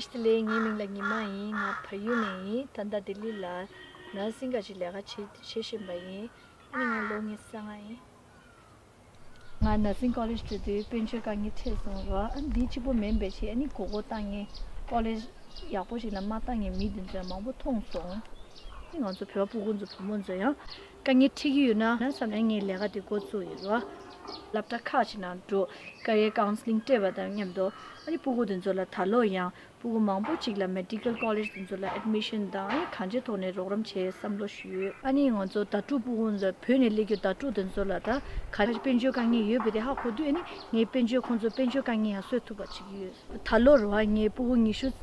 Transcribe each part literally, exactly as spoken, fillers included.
བཀྲ་ཤིས་བདེ་ལེགས། ངའི་མིང་ལ་ཉི་མ་ཡིན། ང་བལ་ཡུལ་ནས་ཡིན། ད་ལྟ་ལྡི་ལི་ལ་ནར་སིང་གི་ལས་ཀ་བྱེད་བྱེད་བཞིན་པ་ཡིན། ཨ་ནི་ང་ལོ་ཉི་ཤུ་རྩ་ལྔ་ཡིན། ང་ནར་སིང་ཀོ་ལེཇ་འགྲོ་དུས་དཔལ་འབྱོར་དཀའ་ངལ་འཕྲད་སོང་ར། ཨ་ནི་འདི་གཅིག་པོ་མིན་པའི་ཆེད། ཨ་ནི་མགོ་སྐོར་བཏང་མཁན། ཀོ་ལེཇ་ཡག་པོ་ཞིག་ལ་མ་བཏང་མཁན་མི་དེ་ཚོ་མང་པོ་མཐོང་སོང་། ཨ་ནི་ང་ཚོ་བོད་པ་སྤུ་གུ་ཚོ་བུ་མོ་ཚོ་ཡང་དཀའ་ངལ་འཕྲད་ཀྱི་ཡོད་ན་ན་བསམ་ནས་ངས་ལས་ཀ་དེ་འགོ་བཙུགས་ཡོད་ར། སློབ་གྲྭ་ཁག་ཅིག་ནང་འགྲོ། ཀེ་རི་ཡར་ཀའུན་སི་ལིང་སྤྲད་པ་དང་མཉམ་དུ། ཨ་ནི་སྤུ་གུ་དེ་ཚོ་ལ་ད་ལོ་ཡང་སྤུ་གུ་མང་པོ་ཅིག་ལ་མེ་ཌི་ཀལ་ཀོ་ལེཇ་དེ་ཚོ་ལ་ཨེཌ་མི་ཤན་དང་། ཨ་ནི་གང་ཅིའི་ཐོག་ནས་རོགས་རམ་བྱེད་བསམ་བློ་ཞུས་ཡོད། ཨ་ནི་ང་ཚོ་ཟླ་དྲུག་སྤུ་གུ་ཚོ་བོད་ནས་སླེབས་རྒྱུ་ཟླ་དྲུག་དེ་ཚོ་ལ་ད་ག་རེ་དཔལ་འབྱོར་དཀའ་ངལ་ཡོད་པ་དེ་ཧ་གོ་དུས། ཨ་ནི་ངས་དཔལ་འབྱོར། ཁོང་ཚོ་དཔལ་འབྱོར་དཀའ་ངལ་ཡང་སེལ་ཐུབ་པ་བྱེད་ཀྱི་ཡོད། ད་ལོ་རུ་བ་ངའི་སྤུ་གུ་ཉི་ཤུ།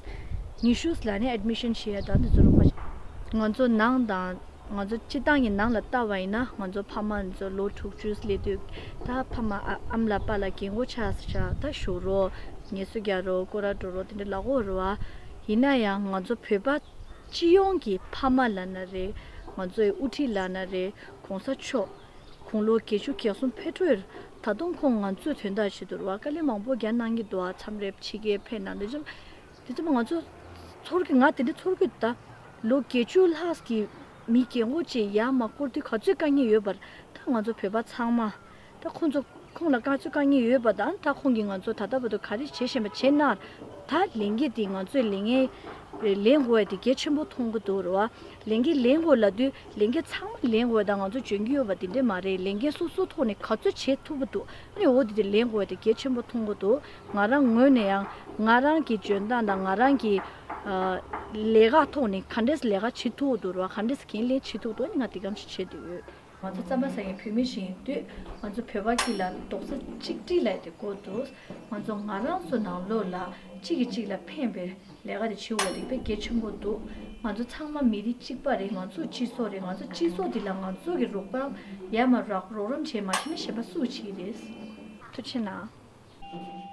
ཉི་ཤུ་ལ་ནི་ཨེཌ་མི་ཤན་བྱེད་ཡ་དང་དེ་ཚོ་རོགས་པ། ང་ཚོ་ནང་དང་། ང་ཚོ་སྤྱིར་བཏང་གི་ནང་ལ་བལྟས་པ་ཡིན་ན། ང་ཚོ་ཕ་མ་ཚོ་ལོ་དྲུག་ཅུ་སླེབས་དུས། ད་ཕ་མ་ཨ་ཨ་མ་ལགས་པ་ལགས་རྒན་གོག་ཆགས་ཤག་ད་བཞུགས་རོགས། ངལ་གསོ་རྒྱག་རོགས། སྐོར་ར་འགྲོ་རོགས། དེ་འདྲ་ལབ་ཀྱི་ཡོད་རེད་བ། ཡིན་ན་ཡང་ང་ཚོ་བོད་པ་སྤྱི་ཡོངས་ཀྱི་ཕ་མ་ལབ་ན་རེད། ང་ཚོའི་དབུ་ཁྲིད་ལབ་ན་རེད། གོང་ས་མཆོག་ཁོང་ལོ་བརྒྱད་ཅུ་གྱ་གསུམ་ཕེབས་འགྲོ་ཡོད་རེད། ད་དུང་ཁོང་ང་ཚོའི་དོན་དག་བྱེད་དུ་རུ་བ་དཀའ་ལས་མང་པོ་རྒྱག་གནང་གི་འདུག་ཨ། མཚམས་རེ་ཕྱི་རྒྱལ་ཕེབས་གནང་། དེ་ཚོ་དེ་ཚོ་ང་ཚོ་ཚོར་གི། ང་དེ་འདྲ་ཚོར་གི་འདུག་ད་ལོ་བརྒྱད་ཅུ་ལྷག་གི་མི་རྒན་གོག་ཅིག་ཡར་མར་བསྐོར་དུས་ག་ཚོད་དཀའ་ངལ་ཡོད་པ་རེད། ད་ང་ཚོ་བོད་པ་ཚང་མ། ད་ཁོང་ཚོ། ཁོང་ལ་ག་ཚོད་དཀའ་ངལ་ཡོད་པ་དང་། ད་ཁོང་གིས་ང་ཚོ་ད་ལྟ་བར་དུ་ག་རེ་བྱེད་བཞིན་པ་བྱས་ན། ད་ལས་འགན་དེ་ང་ཚོས་ལས་འགན་ལེན་དགོས་ཡ་དེ་གལ་ཆེན་པོ་མཐོང་གི་འདུག་རེད་བ། ལས་འགན་ལེན་དགོས་ལབ་དུས་ལས་འགན་ཚང་མ་ལེན་དགོས་ཡ་དང་ང་ཚོ་འཇོན་གྱི་ཡོད་པ་དེ་འདྲས་མ་རེད། ལས་འགན་སོ་སོའི་ཐོག་ནས་ག་ཚོད་བྱེད་ཐུབ་ཀྱི་འདུག་ཨ་ནི་འོ་དེ་དེ་ལེན་དགོས་ཡ་དེ་གལ་ཆེན་པོ་མཐོང་གི་འདུག་ང་རང་ངོས་ནས་ཡང་ང་རང་གི་འཇོན་ཐང་དང་ང་རང་གི་ཨ་ལས་ཀ་ཐོག་ནས་ག་འདྲས་ལས་ཀ་བྱེད་ཐུབ་ཀྱི་འདུག་རེད་བ། ག་འདྲས་འགན་ལེན་བྱེད་ཐུབ་ཀྱི་འདུག་ཨ་ནི་ང་དེ་ག་ཅིག་བྱེད་འདོད་ཡོད། ང་ཚོ་རྩམ་པ་ཟ་མཁན་བོད་མི་ཞིག་ཡིན་དུས། ང་ཚོ་བོད་པ་གཅིག་ལ་རྡོག་རྩ་གཅིག་སྒྲིལ་ལབ་དེ་དགོས་འདུག་ང་ཚོ་ང་རང་ཚོ་ནང་ལོགས་ལ་གཅིག་གིས་གཅིག་ལ་ཕན་པའི་ལས་ཀ་དེ་བྱེད་དགོས་དེ་དཔེ་གལ་ཆེན་པོ་འདུག་ང་ཚོ་ཚང་མ་མི་རིགས་གཅིག་པ་རེད། ང་ཚོ་སྤྱི་ཚོགས་རེད། ང་ཚོ་སྤྱི་ཚོགས་འདི་ལ་ང་ཚོ་གི་རོགས་པ་ཡར་མར་རོགས་རོགས་རམ་བྱེད་མ་ཤེས་ན་གཞན་པ་སུ་བྱེད་ཀྱི་རེད། ཐུགས་རྗེ་གནང་།